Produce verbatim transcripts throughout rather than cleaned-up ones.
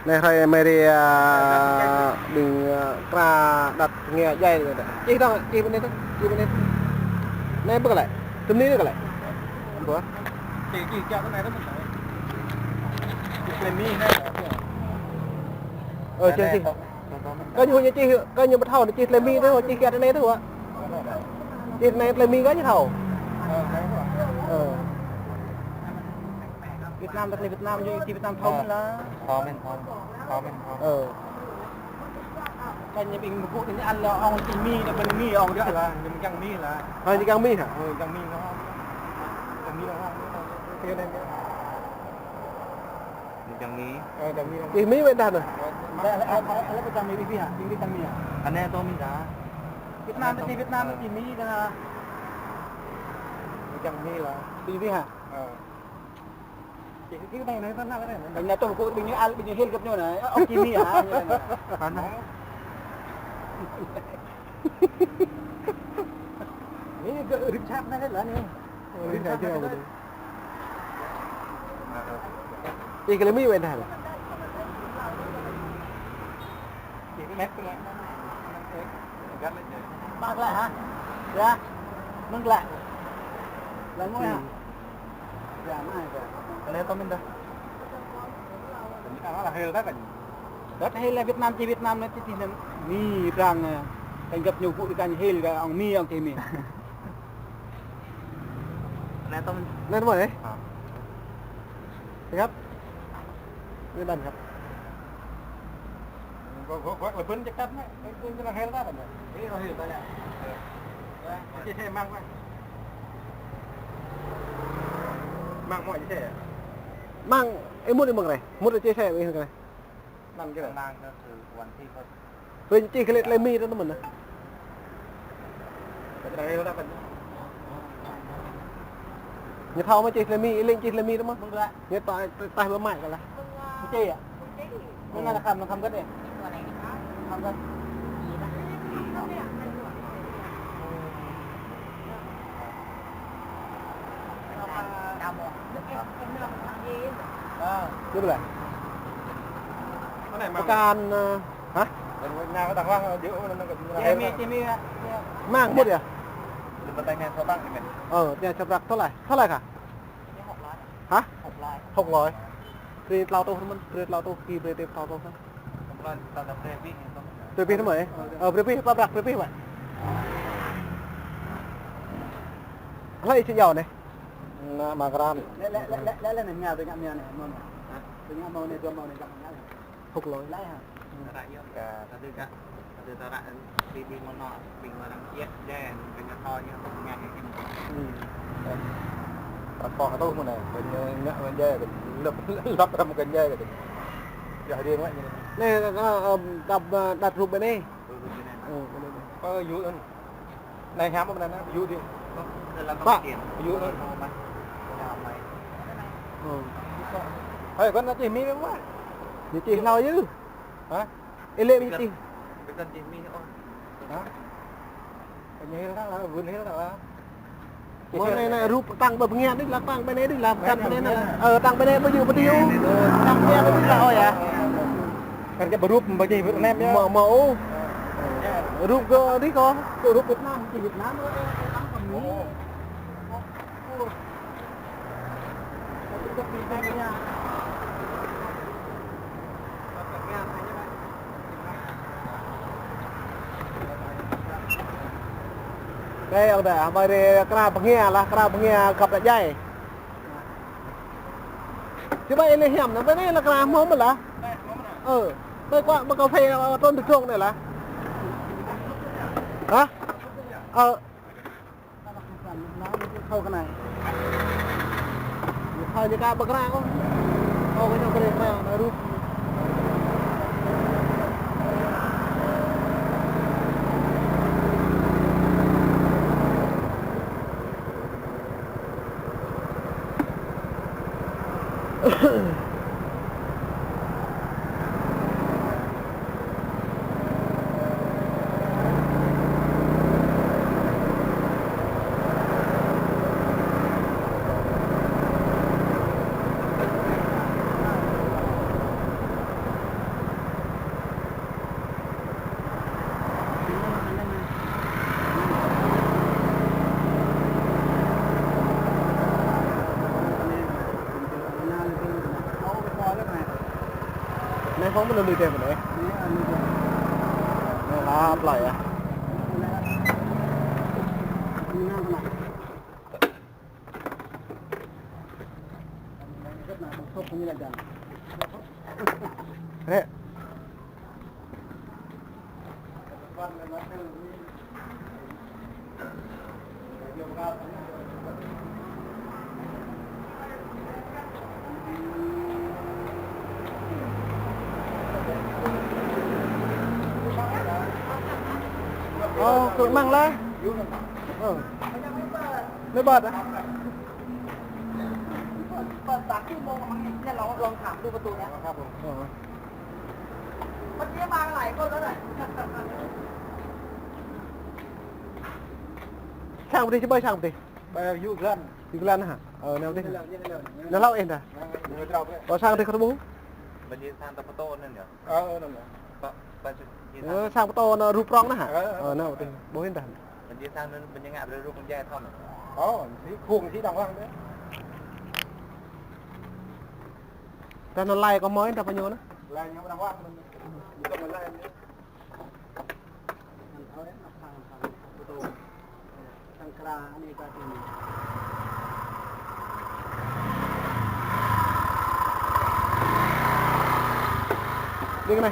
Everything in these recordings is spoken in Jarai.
Anai hrơi mai ri, a, ƀing, a, kra đăt nge djai anai. Čih dong, čih ƀơi anai tơ, čih ƀơi anai tơ. Anai ƀơi kơ lĕ, tơm ni ƀơi kơ lĕ. Ƀơi. Čih, čih kiăo tơ anai tơ mơ̆n. Čih tơlơi Mi anai. Ơ, čih, čih. Kơ ñu huĭ ñu čih, kơ ñu ƀu thâo ñu čih tơlơi Mi tơ, čih kiăo tơ anai tơ hă. Čih anai tơlơi Mi kơ ñu thâo. Ơ. Việt Nam, tơlơi Việt Nam, ñu čih Việt Nam thâo mơ̆n lah. Thâo mơ̆n, thâo. Thâo mơ̆n, thâo. Ơ. Kơ ñu ƀing mơgŭ tơ ñu ăn lah ŏng čih Mi, lah ƀing Mi ŏng djơ̆ lah, ñu mơ̆ng kiăng Mi lah. Hă, ñu kiăng Mi hă? Ơ, kiăng Mi lah. Kiăng Mi lah. Ñu kiăng Mi. Ơ, kiăng Mi lah. Čih Mi wơ̆t dah anai. Lĕ, lĕ, lĕ, lĕ, kiăng Mi, Mi hă? Kiăng Mi, kiăng Mi hă? Anai tơ Mi dah. Việt Nam, tơ čih Việt Nam, tơ čih Mi dah. Ñu kiăng Mi lah. Čih Mi hă? Ơ. Ƀing anai tơl anai, ƀing anai tơl kơ ƀing ñu al, ƀing ñu hil găp ñu anai. Ơ, ŏng čih Mi hă. Anai. Anai gơ̆ rĭm čap anai lah anai. Ơ, rĭm čap anai. Ih, kơ lĕ Mi wơ̆t dah. Mă glaĭ hă? Yă. Mơ̆ng glaĭ. Glaĭ ngui hă? Yă, mă glaĭ. Anai tơ mơ̆n dah. Anai lah hil dah kơ ñu. Đăt hil lah Việt Nam, čih Việt Nam anai čih, čih anai Mi prang, ơ. Kơ găp ñu gŭ kơ ñu hil kơ ŏng Mi, ŏng čih Mi. Anai tơ mơ̆n. Anai tơ mơ̆n, ơ? Hă. Găp. Anai ƀăn găp. Gua, gua, gua lebih cakap, Mak. Itu jalan hel tak ada. Ini hel tak ada. Ya, masih saya mang, Mak. Mang mau aja saya. Mang, ih, mŭt ih mơ̆ng anai. Mŭt ih chia sẻ ih mơ̆ng anai. Mang kơ. Mang kơ sự quan tâm. Ƀing čih kơ lĕ tơlơi Mi tơ mơ̆n. Ñu thâo mơ̆ čih tơlơi Mi, ih lĕ čih tơlơi Mi tơ mơ̆n. Ñu taih, taih ƀơi mai kơ lah. Čih yă? Ñu ngă khăm, khăm gơ̆t yă? Khăm gơ̆t. Ơ. Čih ƀơi lah. Pơkan, ơ, Hă? Mang mŭt yă? Ơ, tơña čơprăk tơlơi. Tơlơi hă? Hă? Hŏk loi. Brơi klâo rơtuh mơ̆n, brơi klâo rơtuh, ki brơi tơp klâo rơtuh mơ̆n. Brơi pih mơ̆n, ơ? Ơ, brơi pih, pơprăk brơi pih mơ̆n. Hlơi ih či iâu anai? Ană Măng Kran. Lĕ, lĕ, lĕ, lĕ, lĕ, anai, mia, tơña mia anai, mơ̆n. Tơña mâo anai, dua mâo anai, dua mâo anai. Hŏk loi. Lĕ hă? Ră yơh. Kơ tơdơi kơ, tơdơi ta ră, ƀing, ƀing mơnă, ƀing mơnă kiăk, deh, kơ ñu thâo ñu hŏk ngă ñu. Ră kơ tơlơi mơnă, kơ ñu ngă mơnă deh, kơ lăp, lăp răm kơ deh, kơ. Yua hơding wă ñu. Anai, kơ, kơ, ơ, đăp, ơ, đăt rup ƀơi anai. Rup ƀơi anai. Ơ, ƀơi anai. Ơ, yua anai. Anai hiam ƀơi anai, yua dih. Pă. Yua anai. Ơ. Hơi, kơ anai čih Mi mơ̆n. Ñu čih hlâo yơh. Hă? Ih lĕ Mi čih. Hă? Kơ ñu hil lah, vưn hil lah. Mơ̆ anai, anai rup tăng ƀơi bơngiă đih lah, tăng ƀơi anai đih lah, tăng ƀơi anai lah. Ơ, tăng ƀơi anai ƀơi yŭ, ƀơi yŭ. Tăng ƀơi anai đih lah, ơ yă. Kar kơ rup ƀơi čih Việt Nam yă. Mơ̆, mơ̆, ơ. Rup kơ đih kơ. Rup Việt Nam, čih Việt Nam, ơ, ơ, tăng ƀơi Mi. Đây, ŏng adơi, mơi ri kra bơngia lah, kra bơngia găp đă djai. Či ƀai ih lĕ hiam anai, ƀơi anai lah kra hmâo mơ̆n lah. Ơ, ƀơi kuă, ƀơi kơphê, ơ, trôn tơdrong anai lah. Hă? Ơ. Thâo kơ anai. Thâo ñu ka ƀơi kra kơ. Thâo kơ ñu kơ anai, anai rup. Không, mình lui thêm này. Nó là apply à? Rek. Ơ, kơ măng lah. Ơ. Nó bật à? Bật, bật, bật, cứ mong măng này, lòng, lòng thảm luôn vào tù nhá. Ơ. Bật đĩa ba cái này, con đó này. Sang pơdih, čơbơi sang pơdih. Ba yŭ glan. Yŭ glan hă? Ơ, nao pơdih. Nao lăi ih ta. Ơ, sang pơdih kơ tơƀuh. Bơni sang ta pơtô anŭn yơh. Ơ, anŭn yơh. Ơ, sang pơtô anŭn rup prong anŭn hă? Ơ, ơ, nao pơdih. Ƀuh ih ta. Bơni sang anŭn bơni ngă brơi rup pơjai thom. Ơ, si khung si đàng hoàng đấy. Ta anŭn lai kơ mơi ta pơñu anŭn. Lai ñu đàng hoàng anŭn. Bukan lai. Đi cái này.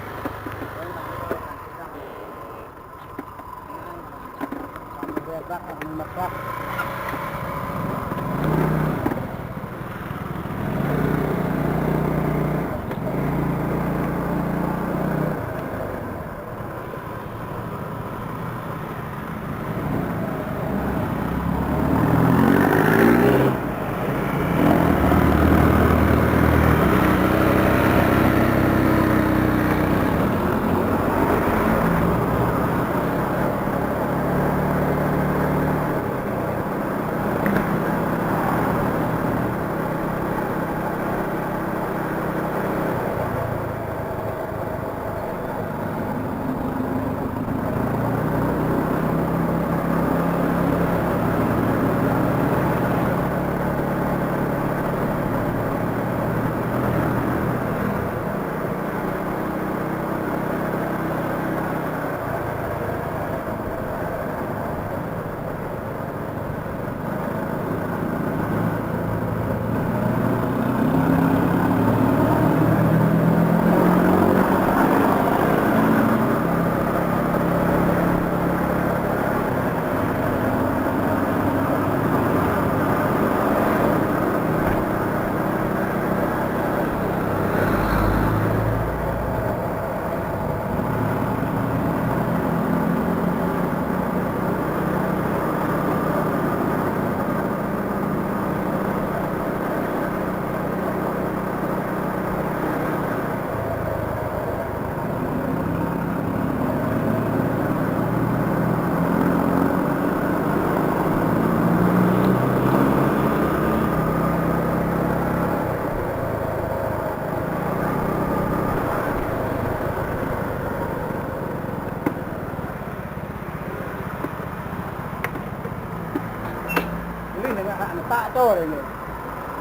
Lih nengah rak netak to deh ni.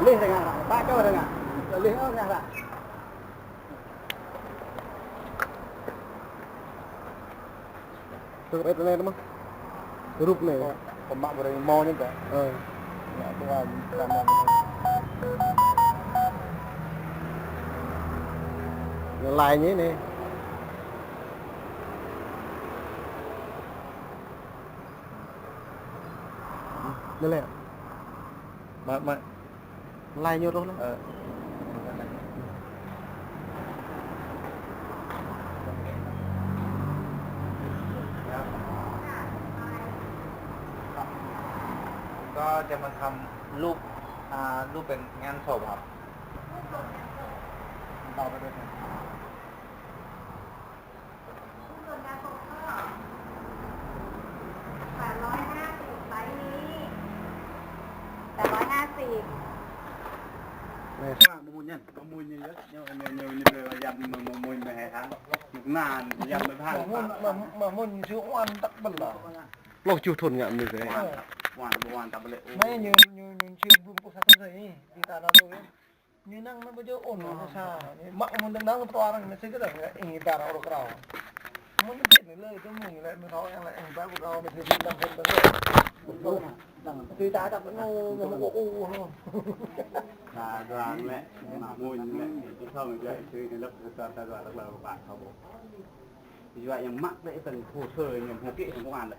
Lih nengah rak netak to deh ngă. Lih ơ nengah rak. Tơ kơ ƀĕ tơ anai tơ mơ̆n. Rup anai. Ơ, kơ mă brơi mơ̆ anai ta. Ơ. Ngă tơ anai. Ngă lai anai anai. Anai lĕ. Mă, mă. Lai ñu truh anŭn. Ơ. Kơ čơmăn khăm lu, a, lu pơngăn sô hă? Tám trăm năm mươi, tám trăm năm mươi. Anai. Mă mơ̆n ñu, mă mơ̆n ñu yơh, ñu, ñu, ñu, ñu, ñu, yă mơ̆n, mă mơ̆n ñu hai tháng. Ñu na, yă mơ̆n hai tháng. Mă mơ̆n, mă mơ̆n ñu či oan tăk bơl lah. Pluh tơjuh thŭn ngă mơ̆n kơ anai. Oan tăk, oan, oan tăk bơl. Anai ñu, ñu, ñu či bum pơsat tơsai, ih ta nao tui. Ñu năng nao ƀu djơ̆ ôn nao sa. Mă mơ̆n dơ̆ng năng pơtô arăng mơsĭ kơ dơ̆ng, ing ƀar arăng rơkrao. Mơ̆n ñu ƀĭt nao lơi tơ mơ̆n ñu lĕ mơ̆ thâo yang lĕ ing ƀar rơkrao mơsĭ dơ̆ng dơ̆ng dơ̆ng. Tui ta ta pơnô mơ̆ mơ̆ kơ u hơ. Ta dua lĕ, mă mơ̆n lĕ, či thâo mơ̆ djơ̆ či lĕ ta ta dua lĕ lĕ ƀă thâo ƀu. Yua yang mă lĕ tơ̆ng hồ sơ yang hô kĕ yang công an lĕ.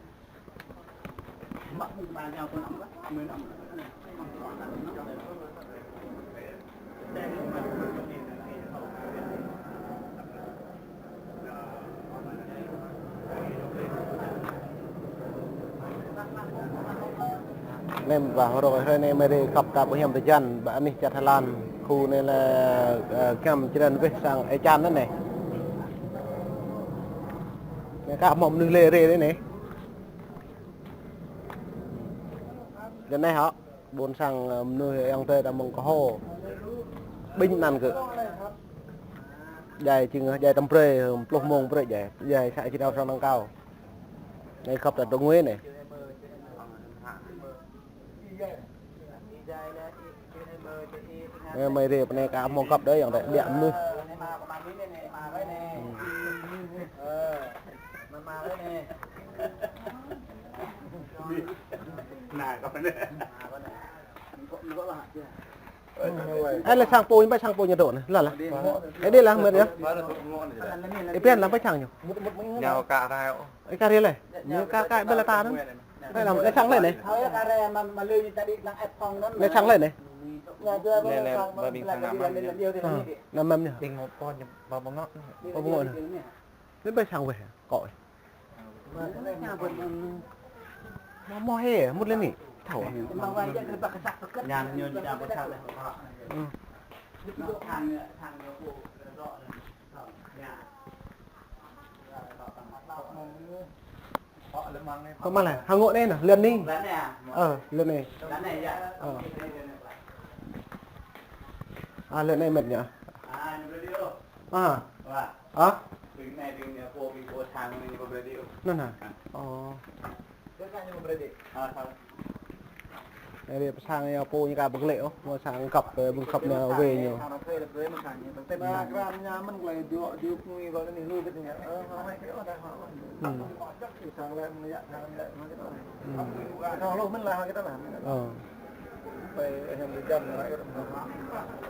Anai ƀă rơ̆k hrơi anai mơi rai khăp kơ ƀu hiam tơjan, ƀă anih čar Thái Lan, khu anai lĕ, ơ, găm črăn weh sang ê čan anŭn anai. Anai kơ hmâo mơnuih lĕ rai anai. Dơ̆ng anai hŏ. Ƀôn sang, ơ, mơnuih ayŏng adơi ta mơ̆ng kơhô. Ƀing anŭn kơ. Djai čing, djai tơm brơi, pluh mông brơi djai. Djai sa či đao sang nang kâo. Anai khăp ta dŏ ngui anai. Anai mơi rai pơ anai kơ hmâo khăp đơi ayŏng adơi. Biă mơnuih. Ơ, lĕ sang pô ñu, ƀơi sang pô ñu dŏ anai, lă lă. Ơ, đi lăng mơ̆n yơh. Ơ, pian lăng ƀơi sang ñu. Ñu kar rai. Ơ, kar rai lĕ. Ñu kar, kar ƀơi lă ta anŭn. Ơ, lăng, lĕ sang lĕ anai. Lĕ sang lĕ anai. Lĕ, lĕ, ƀơi ƀing sang năm mơ̆n ñu. Ơ, năm mơ̆n ñu. Ƀơi ƀơi ngŏ anai. Lĕ ƀơi sang weh, kơ. Mă mơ̆ hĕ, mŭt lĕ anai. Thâo. Ñu ñu ñu ƀu thâo lĕ. Ơ. Kơ mă lĕ, hăng ngŏ anai nă, lŏn anai. Ơ, lŏn anai. Ơ. A, lŏn anai mĕt ñu. A. Hă? Anŭn hă? Ơ. Anai pơ sang ñu pô ñu kơ ƀu glĕ ôh, mơ̆ sang khăp, ơ, ƀing khăp ñu weh ñu. Ơ.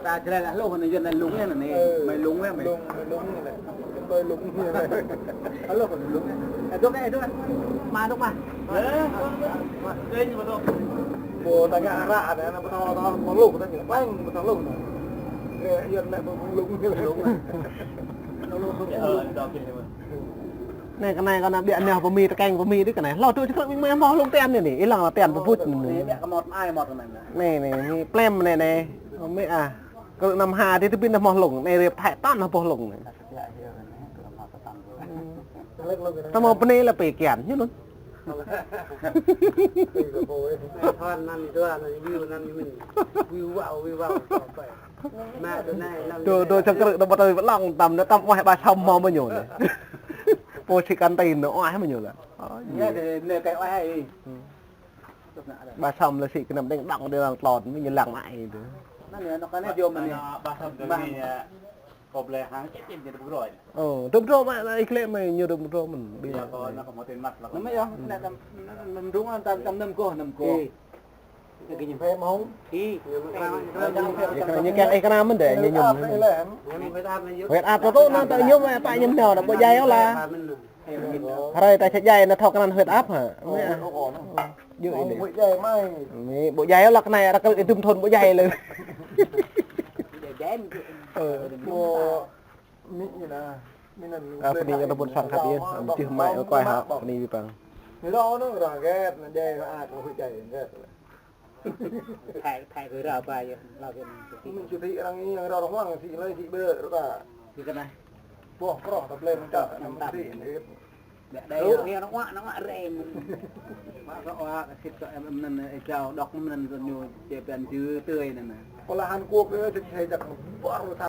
Ta čơlĕ lă hluh anai, Yuan anai lung anai, anai. Ơ. Mai lung weh, mai. Lung, mai lung anai. Tôi lung anai. Hluh anai lung anai. Ơ, dŏ, ơ, dŏ. Ma dŏ, ma. Ơ, dŏ, dŏ. Pô ta ngă ră anai, anai pơtô, pơtô, pơtô hluh, ta ñu lăng pơtô hluh anai. Ơ, Yuan anai pơtô lung anai. Lung anai. Ơ, dŏ kơ anai. Anai, kơ anai, kơ anai, ƀiă anai, pơmĭn, tơkeng pơmĭn đih kơ anai. Hlâo tŭ čơkrư̆ ƀing mơi hmâo hlung tian anai anai. Ih lăng tian pơpŭč anai. Anai, ƀiă kơ mơmŏt ai mơmŏt anai. Anai, anai, anai, plem anai, anai. Ơ, mơi ah. Kơ anăm ha, đih tơƀĭn hmâo hlung. Anai, rip thai tan hmâo hlung anai. Ta hmâo pơ anai lĕ pơkian, ñu anŭn. Thon anăn dua anăn, view anăn ñu mĭn. View wow, view wow, sampai. Mă tơ anai, anăn dŏ, dŏ čơkrư̆ dŏ ƀơi tơlơi pơlăng tăm, anai tăm oai ƀa săm hmâo mơ̆ ñu anai. Pô sĭ kăn tơl anai oai mơ̆ ñu lă. Ơ, ñu. Anai dêh, anai kơ oai. Ƀa săm lĕ sĭ kơnăm đeng đăng đeng lăng tlôn, mơ̆ ñu lăng mă ai tơ. Anai anai, anai djŏ mơ̆ anai. Anai ƀa săm tơ anai, ơ, kơ blĕ hăng čĕ čĕ ñu dŏ pơgroi. Ơ, dŏ pơgroi mă, ih klĕ mơ̆ ñu dŏ pơgroi mơ̆n. Ƀiă. Anai kơ hmâo tiền mặt lă. Anai mơ̆ yơh, anai tăm, tăm, tăm rung anai tăm, tăm năm kơ, năm kơ. Ih. Ih. Ñu kiăng ih kơnăm mơ̆n dêh, ñu ñu. Huyết áp tơ tơ anŭn tơ ñu mă pă ñu nao, ƀu djai ôh lă. Hrơi ta čă djai anŭn thâo kơnăn huyết áp hă? Mơ̆ ah. Djơ̆ anai. Mơ̆ ƀu djai ôh lă kơ anai, arăng kơ ih tŭm thun ƀu djai lĕ. Ơ. Ơ, pơ anai anŭn ƀôn sang khăp yơh, ƀu čih mă ôh kơ ai hă, pơ anai ƀing păng. Thai, thai kơ ră ƀai yơh, lăp yơh. Mơ̆n čuti arăng ih, arăng rơmang, sĭ lơi, sĭ ƀơi, rơka. Sĭ kơ anai. Boh, kroh, ta blem, ta, ta, ta. Ƀiă đơi, anai, anai, anai, anai, rem. Mă kơ wa, kơ sĭt kơ em, em anăn, ơ, čao, dŏ anăn, kơ ñu, čê pian čư tơi anăn. Pơlă Hàn Quốc, ơ, sĭt sai jăk, ƀôr, ta.